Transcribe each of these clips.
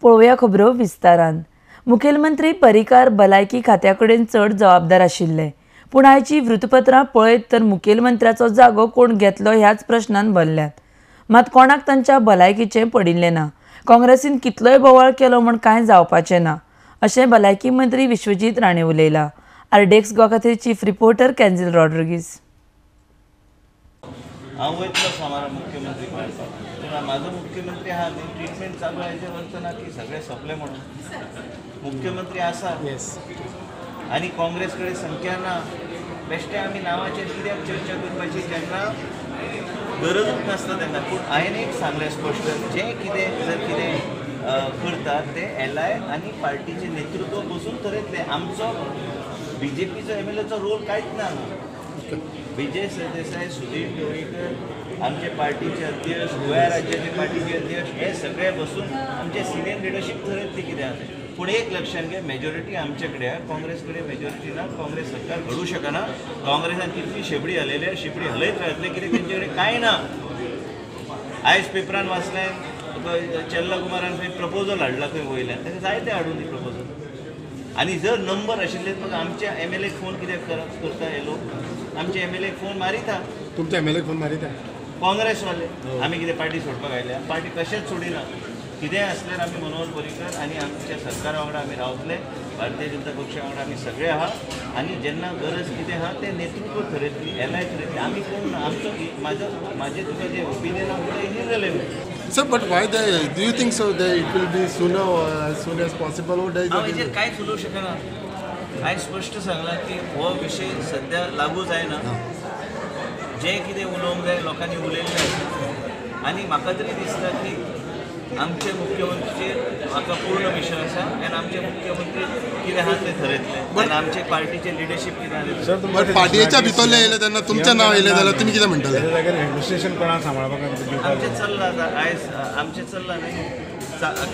पळोवया खबरो विस्तारान. मुखेलमंत्री पर्रीकार भलायकी खात्या कडेन चड जबाबदार आशिल्ले, पूण आयची वृत्तपत्रां पळयत तर मुखेलमंत्र्याचो जागो कोण घेतलो ह्याच प्रश्नान भरल्यात. मात कोणाक तांच्या भलायकीचें पडिल्लें ना. काँग्रेसीन कितलोय बोवाळ केलो म्हूण कांय जावपाचें ना अशें भलायकी मंत्री विश्वजीत राणे उलयला. आरडीएक्स गोवा खातीर चीफ रिपोर्टर कॅन्झिल रॉड्रिगीस. हांव वयतलो सोमारा मुख्यमंत्री मेळपाक, पूण म्हाजो मुख्यमंत्री आहा न्ही, ट्रिटमेंट चालू आहा हेजेर अर्थ ना की सगळें सोंपलें म्हणून. मुख्यमंत्री आसा आनी काँग्रेस कडेन संख्या ना. बेश्टे आमी नांवाचेर कित्याक चर्चा करपाची जेन्ना गरजूच नासता तेन्ना. पूण हांवें एक सांगलें स्पश्ट, जें कितें जर कितें करतात तें एल I आनी पार्टीचें नेतृत्व बसून थरयतलें. आमचो बीजेपीचो एमएलएचो रोल कांयच ना. विजय सरदेसाय, सुधीर ढवळीकर, आमचे पार्टीचे अध्यक्ष, गोव्या राज्याचे पार्टीचे अध्यक्ष, हे सगळे बसून आमचे सिनियर लिडरशीप थरयतली कितें आसा. पूण एक लक्षात घे, मेजॉरिटी आमचे कडेन आहा, काँग्रेस कडेन मेजॉरिटी ना. काँग्रेस सरकार घडूं शकना. काँग्रेसान कितली शेपडी हलयल्या, शेपडी हलयत रावतले, कित्याक तेंचे कडेन कांय ना. आयज पेपरान वाचलें, चेल्ला कुमारान खंय प्रपोजल हाडला खंय वयल्यान, ताका जाय तें हाडून दी प्रपोजल. आनी जर नंबर आशिल्ले मग आमच्या एमएलए फोन कित्याक करता हे लोक? आमचे एमएलए फोन मारिता. तुमचे एमएलए फोन मारिता काँग्रेसवाले. आमी कितें पार्टी सोडपाक आयल्या? पार्टी कशेंच सोडिना. कितेंय आसल्यार आमी मनोहर पर्रीकर आनी आमच्या सरकारा वांगडा आमी रावतले, भारतीय जनता पक्षा वांगडा आमी सगळे आहा. आनी जेन्ना गरज कितें आहा तें नेतृत्व थरयतली, एल I थरयतली, आमी कोण ना. आमचो म्हाजो म्हाजें तुका जें ओपिनियन आहा तें irrelevant. Sir, but why the, do you think so that it will be sooner or as soon as possible or there is हांव हेजेर कांयच उलोवंक शकना. हांवें स्पश्ट सांगलां की हो विशय सद्या लागू जायना. जें कितें उलोवंक जाय लोकांनी उलयल्लें आसा. आनी म्हाका तरी दिसता की आमचे मुख्यमंत्रीचेर म्हाका पूर्ण विश्वास आसा आनी आमचे मुख्यमंत्री कितें आहा तें थरयतले आनी आमचे पार्टीचें लिडरशीप कितें आहा तें. बट पार्टीच्या भितरलें येयलें तेन्ना तुमचें नांव येयलें जाल्यार तुमी कितें म्हणटले? एडमिनिस्ट्रेशन कोणाक सांबाळपाक आमचें चल्लां आतां. आयज आमचें चल्लां न्ही,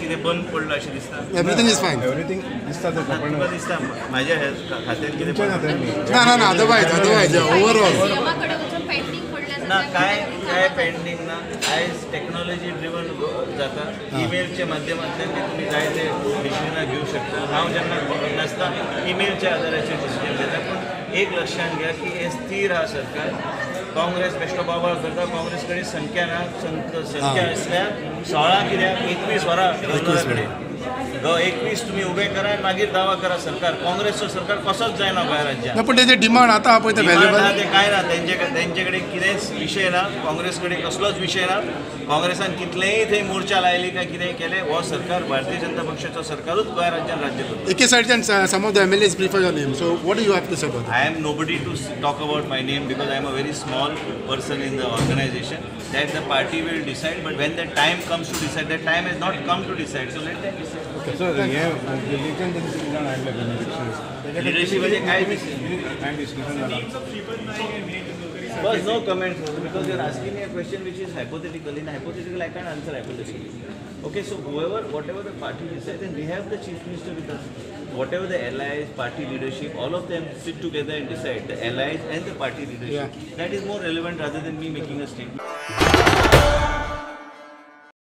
कितें बंद पडलां अशें दिसता. Everything is fine, everything दिसता. तुका दिसता म्हाज्या खात्यान कितें? ना ना ना, अदरवायज अदरवायज ओवरऑल ना, काय काय पेंडींग ना. आयज टॅक्नॉलॉजी ड्रिवन जाता. ईमेलच्या माध्यमांतल्यान तुमी जाय ते डिसिजनां घेवंक शकता. हांव जेन्ना नासता ईमेलच्या आदाराचेर डिसिजन घेता. पूण एक लक्षांत घ्या की हें स्थीर आहा सरकार. काँग्रेस बेश्टो बोवाळ करता, काँग्रेस कडेन संख्या ना. संख्या आसल्यार 16 कित्याक 21 वरां गव्हर्नरा कडेन 21 तुमी उबे करा आनी मागीर दावा करा सरकार. काँग्रेसचो सरकार कसोच जायना गोंय राज्यांत. पूण तेजे डिमांड आतां पळय ते व्हॅल्युएबल ते कांय ना. तेंचे कडेन कितेंच विशय ना. काँग्रेस कडेन कसलोच विशय ना. काँग्रेसान कितलेय थंय मोर्चा लायली काय कितेंय केलें, हो सरकार भारतीय जनता पक्षाचो सरकारूच गोंय राज्यांत राज्य करता. एके सायडच्यान some of the MLAs prefer your name, so what do you have to say about? I am nobody to talk about my name because I am a very small person in the organization. That the party will decide, but when the time comes to decide, the time has not come to decide, so let them decide. So हे दिल्लीच्यान जाण हाडले लिडरशीपाचे काय discussion जाला? Bus no comment because you are asking me a question which is hypothetical. In hypothetical I can't answer hypothetically. Okay, so whoever, whatever the party decides, and we have the chief minister with us. Whatever the allies, party leadership, all of them sit together and decide, the allies and the party leadership. Yeah. That is more relevant rather than me making a statement.